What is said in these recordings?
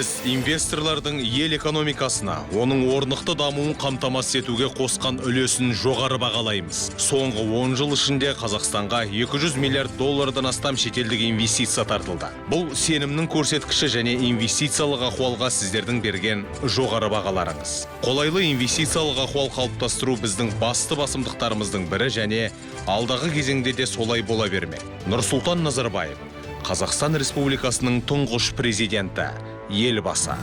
Біз инвесторлардың ел экономикасына, оның орнықты дамуын қамтамасыз етуге қосқан үлесін жоғары бағалаймыз. Соңғы 10 жыл ішінде Қазақстанға 200 миллиард доллардан астам шетелдік инвестиция тартылды. Бұл сенімнің көрсеткіші және инвестициялық ахуалға сіздердің берген жоғары бағаларыңыз. Қолайлы инвестициялық ахуал қалыптастыру біздің басты басымдықтарымыздың бірі және алдағы кезеңде де солай бола бермек. Нұрсұлтан Назарбаев, Қазақстан Республикасының тұңғыш президенті, Елбасы.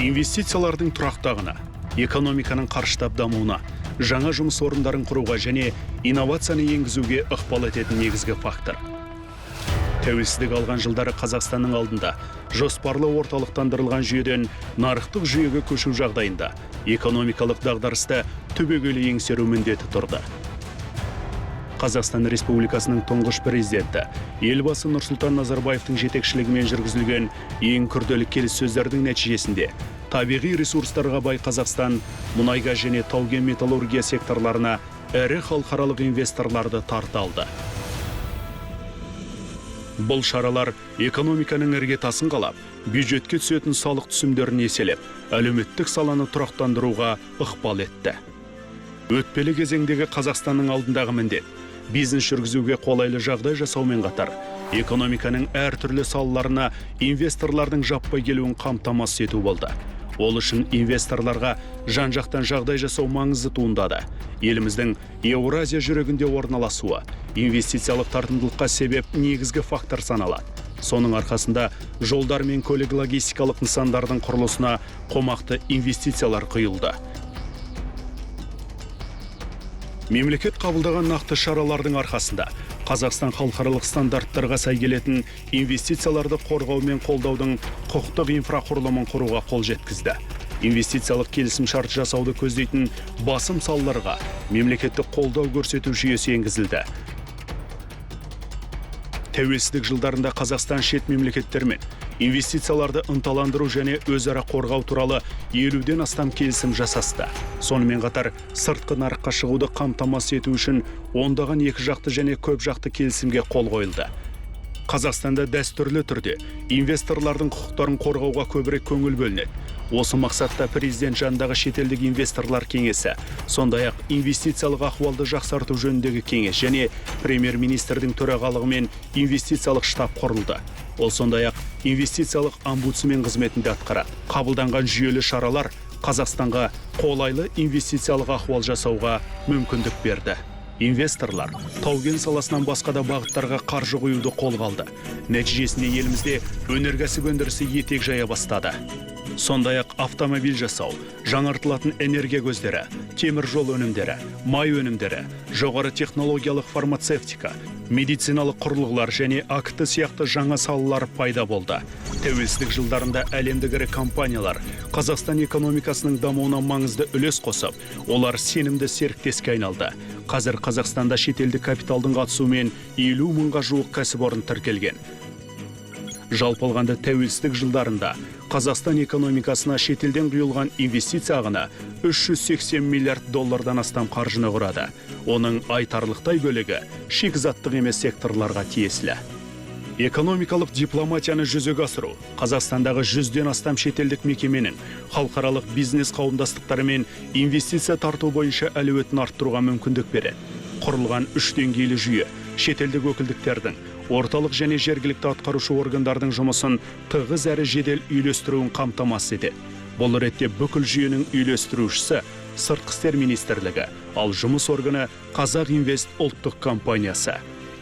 Инвестициялардың тұрақтағына, экономиканың қарыштап дамуына, жаңа жұмыс орындарын құруға және инновацияны енгізуге ықпал ететін негізгі фактор. Тәуелсіздік алған жылдары Қазақстанның алдында жоспарлы орталықтандырылған жүйеден нарықтық жүйеге көшу жағдайында экономикалық дағдарысты түбегейлі еңсеру міндеті тұрды. Қазақстан Республикасының тұңғыш президенті Елбасы Нұрсұлтан Назарбаевтың жетекшілігімен жүргізілген ең күрделі келіссөздердің нәтижесінде табиғи ресурстарға бай Қазақстан мұнай-газ және тау-кен металлургия секторларына ірі халықаралық инвесторларды тарта алды. Бұл шаралар экономиканың іргетасын қалап, бюджетке түсетін салық түсімдерін еселеп, әлеуметтік саланы тұрақтандыруға ықпал етті. Өтпелі кезеңдегі Қазақстанның алдындағы міндет бизнес жүргізуге қолайлы жағдай жасаумен қатар, экономиканың әртүрлі салаларына инвесторлардың жаппай келуін қамтамасыз ету болды. Ол үшін инвесторларға жан-жақтан жағдай жасау маңызды туындады. Еліміздің Еуразия жүрегінде орналасуы инвестициялық тартымдылыққа себеп негізгі фактор саналады. Соның арқасында жолдар мен көлік логистикалық нысандардың құрылысына қомақты инвестициялар құйылды. Мемлекет қабылдаған нақты шаралардың арқасында Қазақстан халықаралық стандарттарға сай келетін инвестицияларды қорғау мен қолдаудың құқықтық инфрақұрылымын құруға қол жеткізді. Инвестициялық келісімшарт жасауды көздейтін басым салаларға мемлекеттік қолдау көрсету жүйесі енгізілді. Тәуелсіздік жылдарында Қазақстан шет мемлекеттермен инвестицияларды ынталандыру және өзара қорғау туралы 50-ден астам келісім жасасты. Сонымен қатар сыртқы нарыққа шығуды қамтамасыз ету үшін ондаған екі жақты және көп жақты келісімге қол қойылды. Қазақстанда дәстүрлі түрде инвесторлардың құқықтарын қорғауға көбірек көңіл бөлінеді. Осы мақсатта президент жанындағы шетелдік инвесторлар кеңесі, сондай-ақ инвестициялық ахуалды жақсарту жөніндегі кеңес және премьер-министрдің төрағалығымен инвестициялық штаб құрылды. Ол сондай-ақ инвестициялық омбудсмен қызметін де атқарады. Қабылданған жүйелі шаралар Қазақстанға қолайлы инвестициялық ахуал жасауға мүмкіндік берді. Инвесторлар тау-кен саласынан басқа да бағыттарға қаржы құюды қолға алды. Нәтижесінде елімізде өнеркәсіп өндірісі етек жая бастады. Сондай-ақ автомобиль жасау, жаңартылатын энергия көздері, темір жол өнімдері, май өнімдері, жоғары технологиялық фармацевтика, медициналық құрылғылар және АКТ сияқты жаңа салалар пайда болды. Тәуелсіздік жылдарында әлемдік ірі компаниялар Қазақстан экономикасының дамуына маңызды үлес қосып, олар сенімді серіктеске айналды. Қазір Қазақстанда шетелдік капиталдың қатысуымен 50 мыңға жуық кәсіпорын тіркелген. Жалпы алғанда, тәуелсіздік жылдарында Қазақстан экономикасына шетелден құйылған инвестиция ағыны 380 миллиард доллардан астам қаржыны құрады. Оның айтарлықтай бөлігі шикізаттық емес секторларға тиесілі. Экономикалық дипломатияны жүзеге асыру Қазақстандағы 100-ден астам шетелдік мекеменің халықаралық бизнес қауымдастықтарымен инвестиция тарту бойынша әлеуетін арттыруға мүмкіндік береді. Құрылған үш деңгейлі жүйе шетелдік өкілдіктердің, орталық және жергілікті атқарушы органдардың жұмысын тығыз әрі жедел үйлестіруін қамтамасыз етеді. Бұл ретте бүкіл жүйенің үйлестірушісі Сыртқы істер министрлігі, ал жұмыс органы Қазақ Инвест ұлттық компаниясы.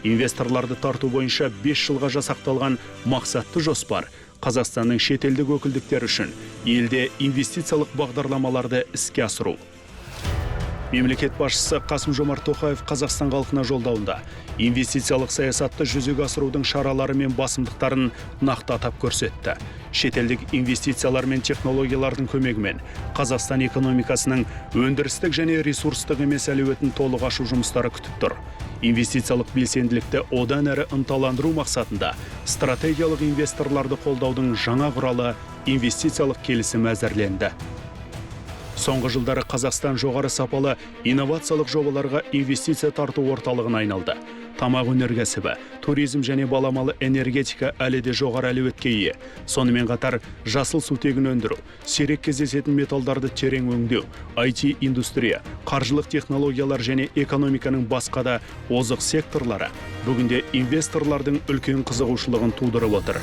Инвесторларды тарту бойынша 5 жылға жасақталған мақсатты жоспар Қазақстанның шетелдік өкілдіктері үшін елде инвестициялық бағдарламаларды іске асыру. Мемлекет басшысы Қасым-Жомарт Тоқаев Қазақстан халқына жолдауында инвестициялық саясатты жүзеге асырудың шаралары мен басымдықтарын нақты атап көрсетті. Шетелдік инвестициялар мен технологиялардың көмегімен Қазақстан экономикасының өндірістік және ресурстық емес әлеуетін толық ашу жұмыстары күтіп тұр. Инвестициялық белсенділікті одан әрі ынталандыру мақсатында стратегиялық инвесторларды қолдаудың жаңа құралы инвестициялық келісім әзірленді. Соңғы жылдары Қазақстан жоғары сапалы инновациялық жобаларға инвестиция тарту орталығына айналды. Тамақ өнеркәсібі, туризм және баламалы энергетика әлі де жоғары әлеуетке ие. Сонымен қатар жасыл сутегін өндіру, сирек кездесетін металдарды терең өңдеу, IT индустрия, қаржылық технологиялар және экономиканың басқа да озық секторлары бүгінде инвесторлардың үлкен қызығушылығын тудырып отыр.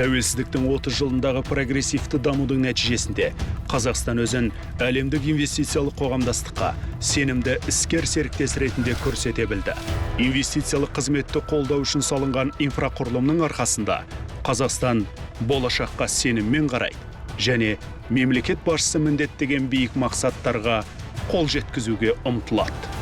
Тәуелсіздіктің 30 жылындағы прогрессивті дамудың нәтижесінде Қазақстан өзін әлемдік инвестициялық қоғамдастыққа сенімді іскер серіктес ретінде көрсете білді. Инвестициялық қызметті қолдау үшін салынған инфрақұрылымның арқасында Қазақстан болашаққа сеніммен қарайды және мемлекет басшысы міндеттеген биік мақсаттарға қол жеткізуге ұмтылады.